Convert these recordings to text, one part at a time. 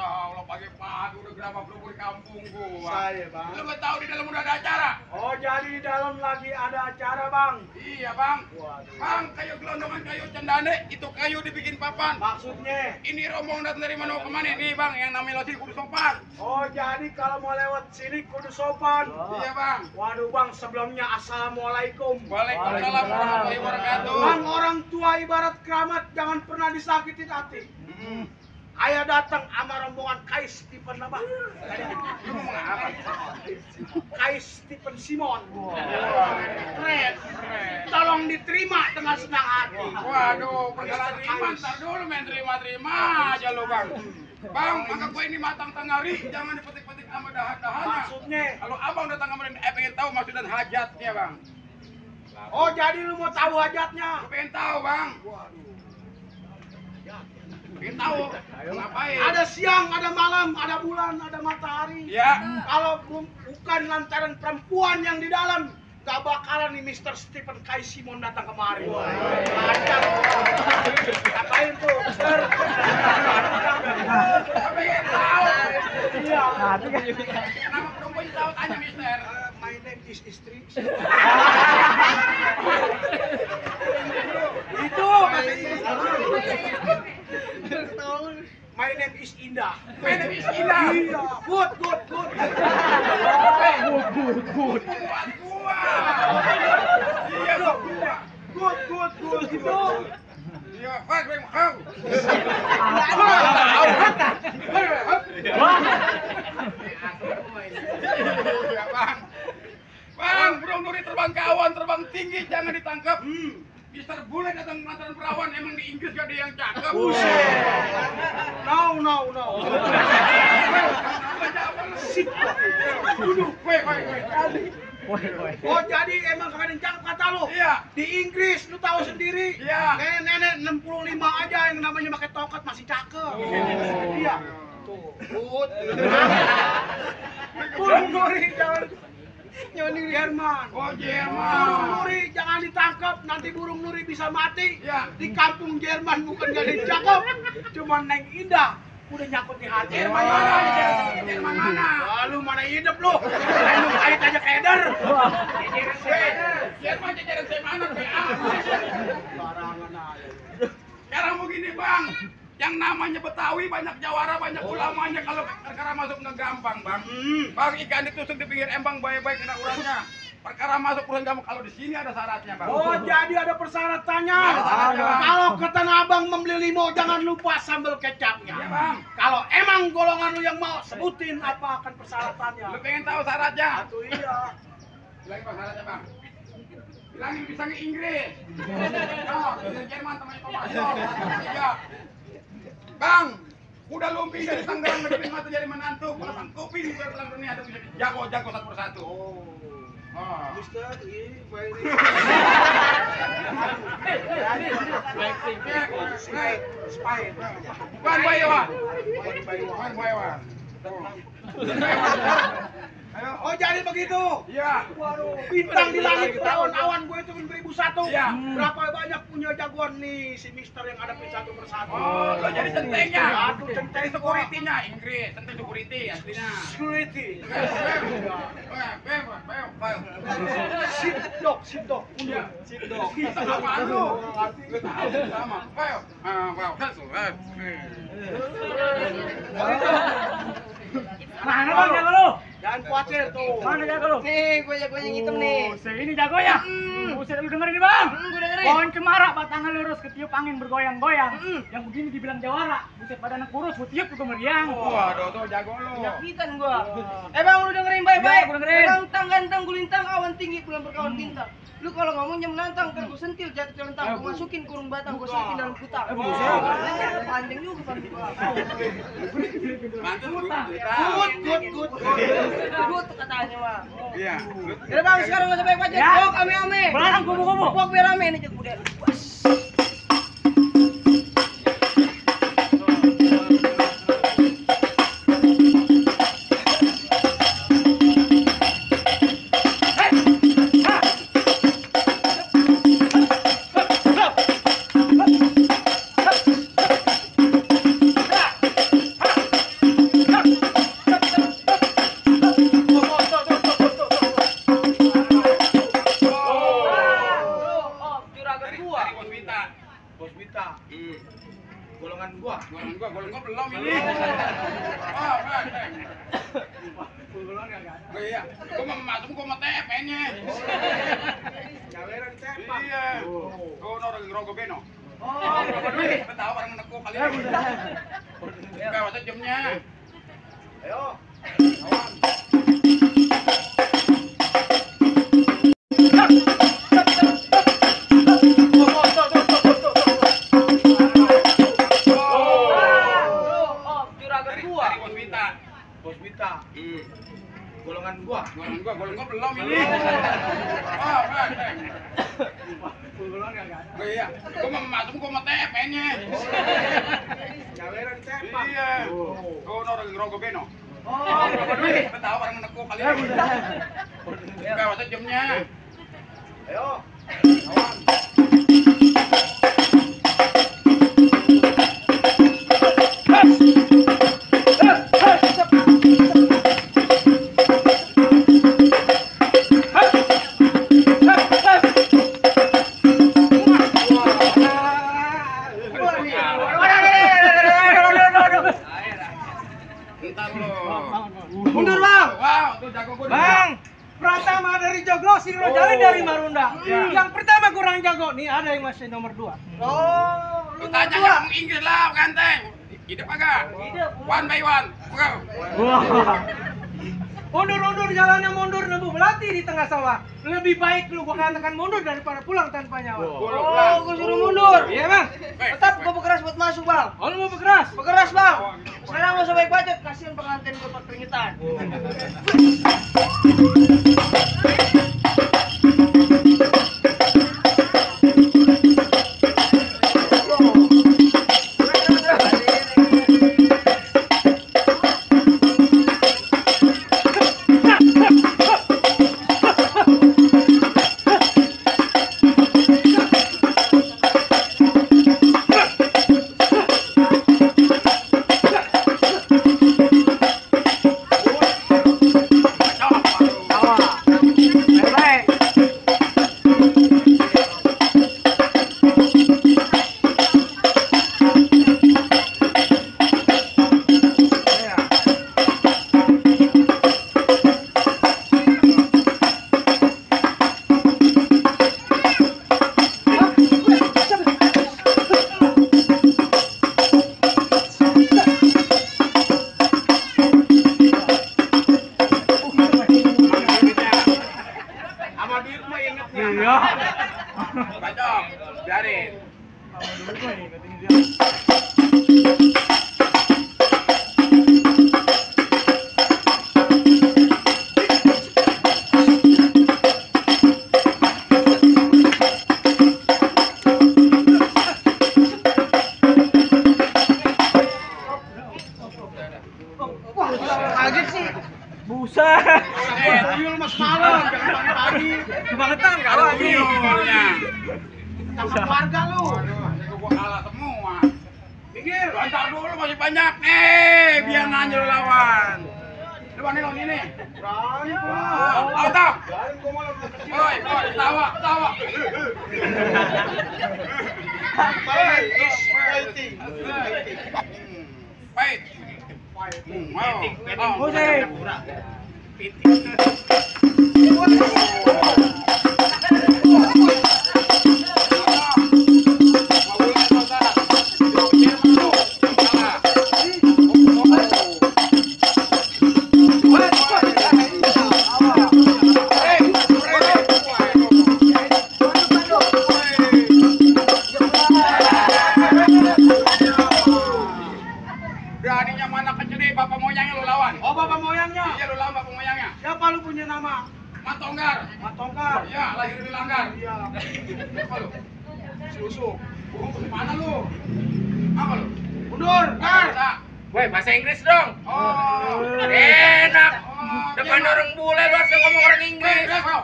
Allah, pagi-pagi udah gerabak pelupur di kampung gua. Saya, Bang. Lu nggak tahu di dalam udah ada acara? Oh, jadi di dalam lagi ada acara, Bang. Iya, Bang. Waduh. Bang, kayu gelondongan kayu cendane, itu kayu dibikin papan. Maksudnya? Ini rombongan datang dari mana mau kemana nih, Bang? Yang namanya Loti kudu sopan. Oh, jadi kalau mau lewat sini kudu sopan. Iya, Bang. Waduh, Bang, sebelumnya assalamualaikum. Waalaikumsalam warahmatullahi wabarakatuh. Bang, orang tua ibarat keramat, jangan pernah disakitin hati. Ayah datang sama rombongan Kais Stephen apa? Lu ngomong apa? Kais Stephen Simon. Keren. Tolong diterima dengan senang hati. Waduh, perjalanan terima, ntar dulu main terima-terima aja lo, Bang. Bang, maka gue ini matang tengari, jangan dipetik-petik sama dahan-dahannya. Maksudnya? Kalau abang datang kemarin, pengen tahu maksud dan hajatnya, Bang. Oh, jadi lu mau tahu hajatnya? Gue pengen tahu, Bang. Pengen tahu, ngapain? Ada siang, ada malam, ada bulan, ada matahari. Ya. Kalau bukan lantaran perempuan yang di dalam, gak bakalan nih Mr. Stephen Kai Simon datang kemari. Lancar. Ngapain tuh, Mister? Pengen tahu. Iya. Kenapa perempuan tahu tanya, Mister? My name is istri. Itu. My name is Indah. My name is Indah. Iya. Good. Buat gua. Iya, buat gua. Good. Itu. Iya, Pak, Bang. Hau. Iya, Bang. Bang, burung duri terbang ke awan, terbang tinggi, jangan ditangkap. Mister Bule datang mantan perawan, emang di Inggris gak ada yang cakep. No. Sip. Duduk, weh. Oh, jadi emang kemarin cakep kata lu? Iya. Di Inggris, lu tahu sendiri. Iya. Nenek 65 aja yang namanya pakai tongkat masih cakep. Iya. Tuh. Good. Burung duri jangan nyoni Jerman. Oh, Burung Jerman. nuri jangan ditangkap, nanti burung nuri bisa mati. Iya. Di kampung Jerman bukan gak ada yang cakep, cuma Neng Indah udah nyangkut di hati. Jerman mana? Jerman mana? Lu mana hidup lu? Lu kait aja keder. Jerman jajaran saya mana? Barangan aja. Sekarang begini, Bang. Yang namanya Betawi banyak jawara, banyak ulamanya. Kalau perkara masuk nggak gampang, Bang. Bang, ikan ditusuk di pinggir embang baik-baik kena urannya. Perkara masuk urusan gampang. Kalau di sini ada syaratnya, Bang. Oh, jadi ada persyaratannya. Ada syaratnya, Bang. Kalau ke Tanah Abang membeli limo, jangan lupa sambal kecapnya. Iya, Bang. Kalau emang golongan lu yang mau, sebutin apa akan persyaratannya. Lu pengen tahu syaratnya? Satu iya. Bilangin, Bang, syaratnya, Bang. Bilangin bisa ke Inggris. Oh, bisa Jerman temannya Thomas. Iya. Bang, udah lumping dari Tangerang dari mata jadi menantu. Pasang kopi di dalam dunia ada bisa jago-jago satu persatu. Oh. Mister, ini baik. Wan Bayawan. Ayo. Oh, jadi begitu. Iya. Waduh, bintang di langit awan-awan gue itu 1001. Iya. Berapa banyak punya jagoan nih si Mister yang hadapin satu persatu. Oh, lo jadi centengnya. Aduh, centeng Security-nya Inggris, centeng security aslinya. Security. Sip dok. Iya. Sip dok. Apaan lu? Gue tahu sama. Ayo. Mana bang jago lu? Jangan khawatir tuh. Mana jago lu? Nih, gue yang hitam nih. Ini jago ya? Buset lu dengerin nih bang. Gue dengerin. Pohon cemara batangnya lurus ketiup angin bergoyang-goyang. Yang begini dibilang jawara. Buset pada anak kurus, gue tiup juga meriang. Waduh, tuh jago lu. Nyakitan gue. Bang, lu dengerin baik-baik. Iya, gua dengerin. Gantang gantang gulintang awan tinggi bulan berkawan bintang. Lu kalau ngomongnya menantang, kan gue sentil jatuh celentang. Gue masukin kurung batang, gue selitin dalam kutang. Panjang juga kan. Mantap, Good. Gue tuh katanya mah. Iya. Udah bang, sekarang nggak sampai pajak. Ya. Bok, ame-ame. Belarang kubu-kubu. Bok biar rame nih jago deh. belum ini. Oh, oh iya, gua mau masuk gua mau TP-nya. Jaweran sepak. Iya. Oh, no ngerokok beno. Oh, Tahu orang nekuk kali. Enggak usah jamnya. ayo. Dari Bos Wita. Bos Wita. Golongan gua. Golongan gua belum ini. Oh, oh iya, gua mau masuk gua mau TP-nya. Jaweran sepak. Iya. Oh, no ngerokok beno. Oh, Tahu orang nekuk kali. Enggak usah jamnya. ayo. Entar lo. Mundur, Bang. Wow, tuh jago gua. Bang, Pratama dari Joglo, si Rojali dari Marunda. Yang pertama kurang jago, nih ada yang masih nomor 2. Oh, Lu tanya ngomong Inggris lah, ganteng. Hidup agak. One by one. Go. Mundur jalannya mundur nemu belati di tengah sawah. Lebih baik lu gua katakan mundur daripada pulang tanpa nyawa. oh, gua suruh mundur. Iya, Bang. Tetap gua berkeras buat masuk, Bang. Oh, lu mau berkeras? Berkeras, Bang. Sekarang gak usah baik bacot, kasihan pengantin gua pakai keringetan. Sama duit mah ingetnya. Iya. Bacok, biarin. Kaget sih. Buset. Tuyul mas malam, jangan pagi-pagi. Kebangetan enggak Ada lagi. tuyulnya. Tangkap warga lu. Aduh, jago gua kalah semua. Pinggir. Antar dulu masih banyak. Biar nanya lu lawan. Coba nih lo ini. Berani gua. Oh, tahu. Biarin gua malam kecil. Woi, tawa. Fight is fighting. Fight. Wow. Buset. Beraninya mana kecil nih bapak moyangnya lu lawan. Oh, bapak moyangnya. Iya lu lawan bapak moyangnya. Siapa lu punya nama? Matonggar. Matongkar. Iya, lahir di Langgar. Iya. Apa lu? Susuk. Mana lu? Apa lu? Mundur. Bisa. Woi, bahasa Inggris dong. Oh. Enak. Oh, Depan biar- orang bule lu harus ngomong orang Inggris. Tahu.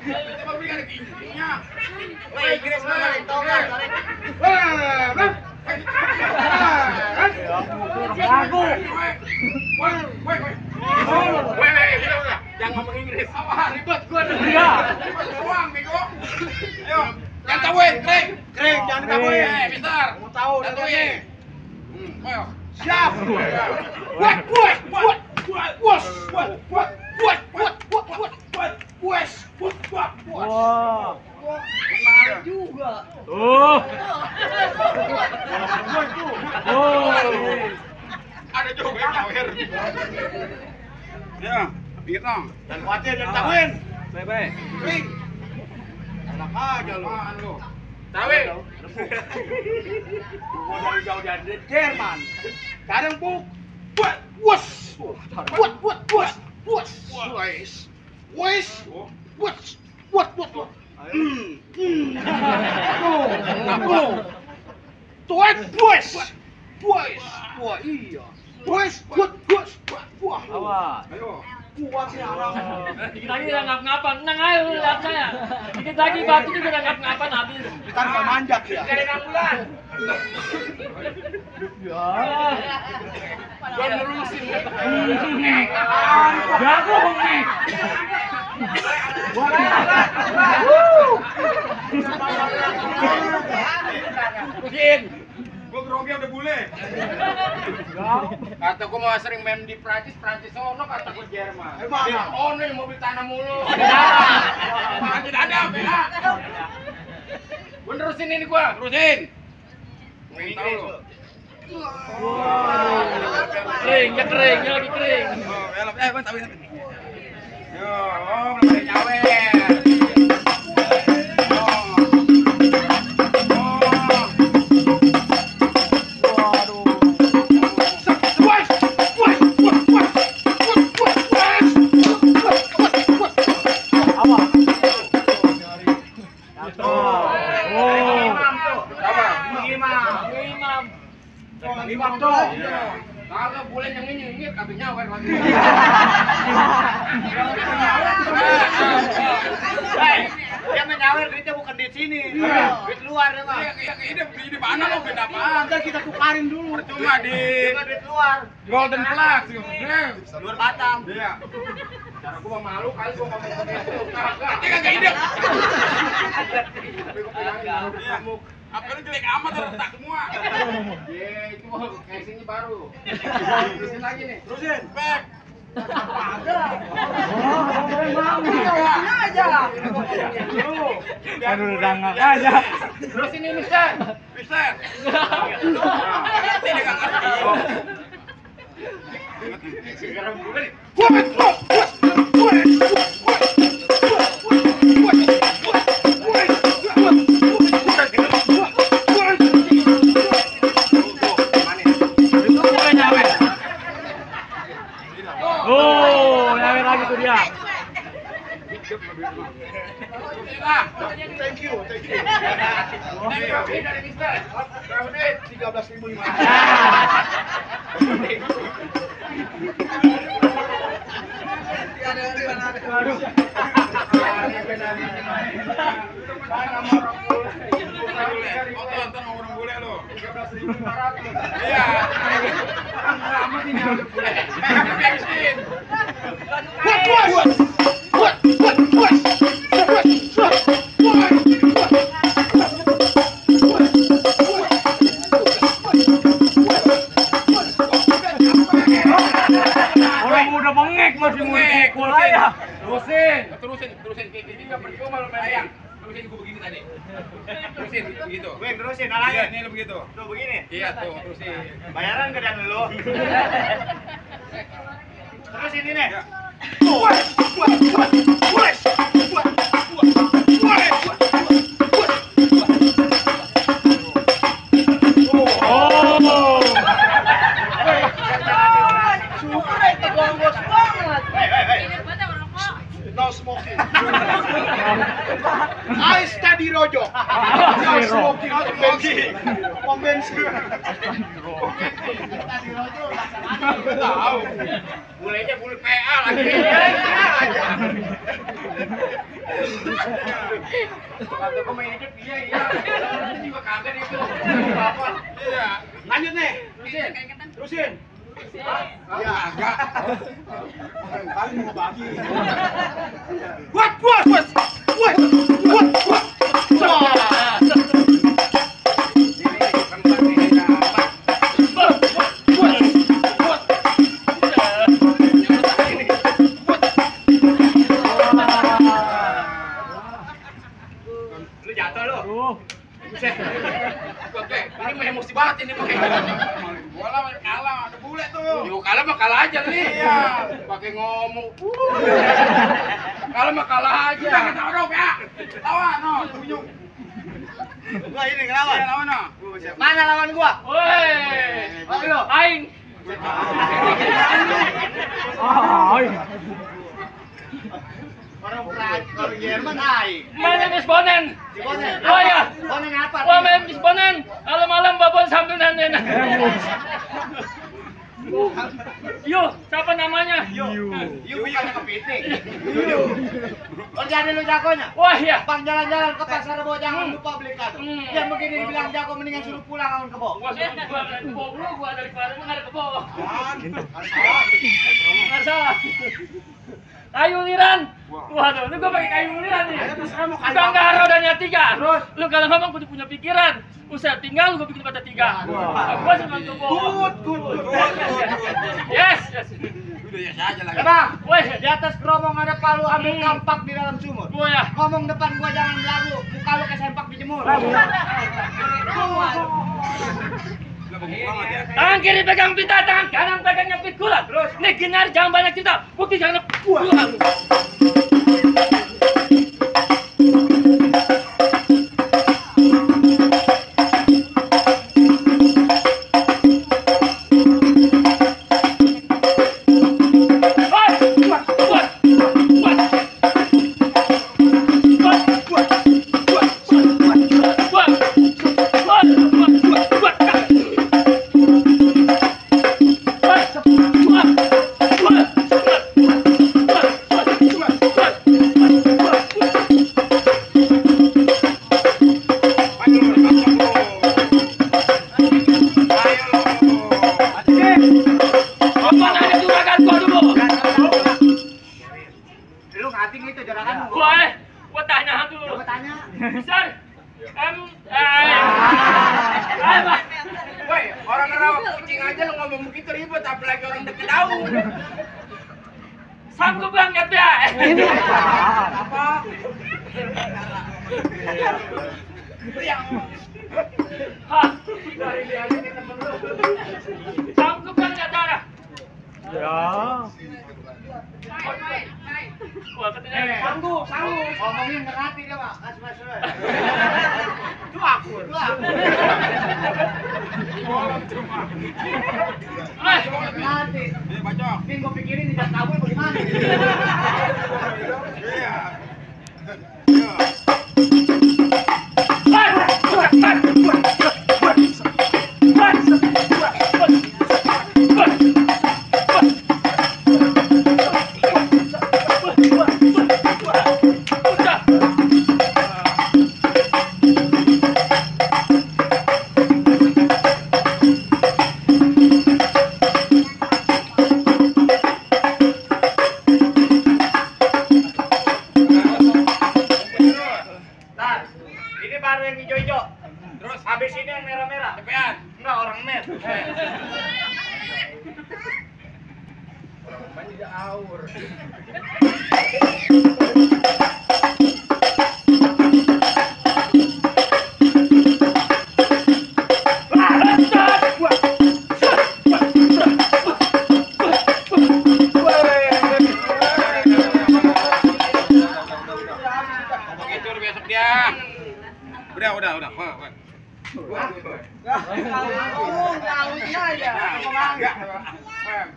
Kita beli ada giginya. Woi, Inggris mah paling tonggar. Lagu. Woi. Woi, udah. Jangan ngomong Inggris. Apa ribet gua nih? Iya. Ribet doang, bego. Ayo, yang tahuin, Kreng. Kering, jangan ditabuin. Bentar. Mau tahu Satuin. datanya. Ayo. Siap. Wah. Menarik juga. Tuh. Oh. Ada juga yang nyawer. Ya, gitu. Dan khawatir jangan tahuin. Bye-bye. Ring. Enak aja lu. Apaan lu? Tawe. Gua dari jauh dari Jerman. Kadang buk. Wes. Wah, iya. Awas. Ayo. Kuat nih orang. Dikit lagi udah ngap-ngapan, tenang aja lu lihat saya. Dikit lagi batu juga udah ngap-ngapan habis. Ntar gak manjat ya. Dari 6 bulan. Ya. Gua nerusin. Jago nih. Mungkin. Gua grogi udah bule. Kata gua mau sering main di Prancis sono kata gua Jerman. Emang? Di ono yang mobil tanah mulu. Tidak ada, bela. Gua nerusin ini gua. Terusin. Main Tahu Inggris. lu. Kering, ya kering, ya lagi kering. Oh, bang, tapi. Yo, oh, belum ada nyawer. Imam tuh. Kagak boleh yang ini kagak nyawer lagi. Hei, dia menyawer duitnya bukan di sini. Duit luar ya, Bang. Di mana lo beda apaan? Ntar kita tukarin dulu. Cuma di Duit luar. Golden Flags. Luar Batam. Iya. Cara gua malu kali gua ngomong begitu. Dia kagak ide. Tapi gua bilangin kamu. Apa lu jelek amat retak semua. Ye, itu casingnya baru. Terusin lagi nih. Terusin. Back. Aduh, udah nggak aja. Terusin ini, Mister. Mister. Ngerti dia nggak ngerti. Sekarang gue nih. Oh, nyawer lagi tuh dia. Thank you. Ini dari Mister. Berapa duit? 13.500. Nonton orang bule lo. 13.500. Iya. Amat ini orang bule. Bensin. Orang udah bengek masih mau dipukul aja. Terusin kayak gini nggak percuma lo main. Terusin gua begini tadi. Terusin begitu. Win, terusin Iya, arahnya. ini lo begitu. Tuh begini. Iya tuh, terusin. Bayaran ke dan lu. Terusin ini. Ya. Oh. Syukur itu gongos banget. Hey. No smoking. I study rojo. No smoking. Pom bensin. Tahu. Bulenya bule PA lagi. Kata gua main hidup iya. Ini juga kagak itu. Apa? Iya. Lanjut nih. Terusin. Terusin. Ya, agak. Kali mau bagi. What? Wah. kalah mah kalah aja nih. Iya, pakai ngomong. Kalau mah kalah aja. Kita taruh ya. Lawan, no, tunjuk. Gua ini ngelawan. Iya, lawan, no. Mana lawan gua? Woi. Ayo. Aing. Orang Prancis, orang Jerman aing. Mana Miss Bonen? Bonen. Oh ya. Bonen apa? Wah, Miss Bonen. Malam-malam babon sambil nanen. Yo, siapa namanya? Yu bukan kepiting. Oh jadi lu jagonya? Wah, ya. Bang jalan-jalan ke pasar Rebo jangan lupa beli kado. Hmm. Yang begini dibilang jago mendingan suruh pulang lawan kebo. Gua dari kebo lu, gua dari kemarin enggak ada kebo. Harus Enggak salah. Kayu liran. Waduh, lu gua pakai kayu liran nih. Ayo, terserah mau kayu Tukang apa. garo dan tiga. Terus? Lu kalau ngomong kudu punya pikiran. Usah tinggal gua bikin pada tiga. Gua senang kebo. good. Yes. Udah ya saja lagi. Bang, Woi, di atas keromong ada palu ambil kampak di dalam sumur. gua ya. Ngomong depan gua jangan belagu, muka lu kesempak dijemur. Banget ya. Tangan kiri pegang pita, tangan kanan pegangnya pikulan. Terus, nih ginar jangan banyak cerita. Bukti jangan pulang. Lu ngating itu jarakan lu. Gua tanya dulu. Gua tanya. Besar. Woi, orang ngerawat kucing aja lu ngomong begitu ribet, apalagi orang deket daun. Sanggup banget ya. Apa? Hah, dari dia aja nih temen lu. Sanggup banget darah. Wah, katanya Sanggup. Ngomongin ngerti dia, Pak. Kasih masuk. Itu aku. Nanti. Ini bacok. Ini gua pikirin tidak kabur bagaimana. Iya. Nah, ini baru yang hijau-hijau. Terus Habis ini yang merah-merah. cepetan. Enggak orang mer. Begitu besok dia. Udah.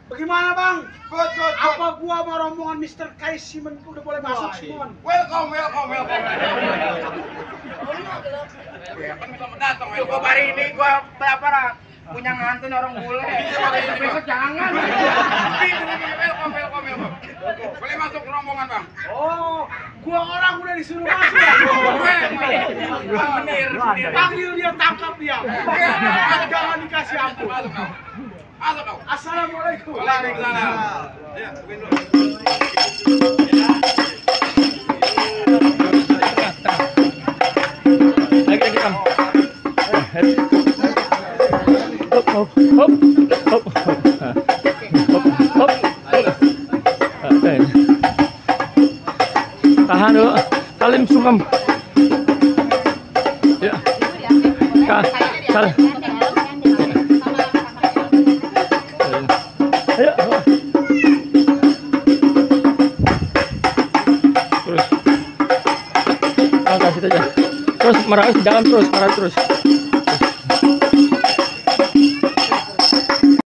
Bagaimana, Bang? Good. Apa gua sama rombongan Mr. Kai Simon udah boleh masuk Simon? Welcome. Selamat datang. Gua hari ini gua punya ngantun orang bule. Besok jangan. Welcome. Boleh masuk ke rombongan, Bang. Oh, gua orang udah disuruh masuk ya. Bener. Panggil dia, tangkap dia. Jangan dikasih ampun. Masuk kau. Assalamualaikum. Waalaikumsalam. Ya, begini dulu. Tahan dulu, salim sungkem. Ya. Salim. Ayo. Terus. Angkat situ aja. Terus marah jalan terus, marah terus.